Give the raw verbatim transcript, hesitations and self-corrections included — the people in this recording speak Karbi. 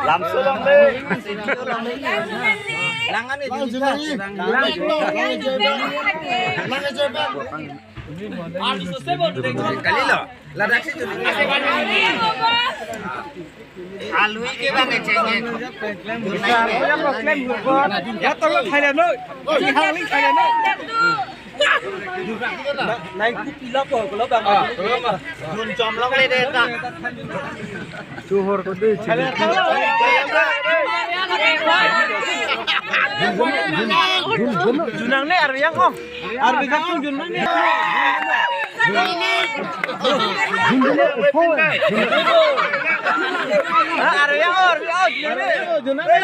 Lamso longle. Kalilo. Ladak si. Alui ke bang eceng e. Ya tolo Thailand no. Hangli Thailand no. Nai ku pila ko ko bang. Jun chom longle de ta. Chuhor ko de. Junang ne arvi yang ko. Arvi yang ko junang ne. Arvi yang ko, arvi yang ko, junang ne.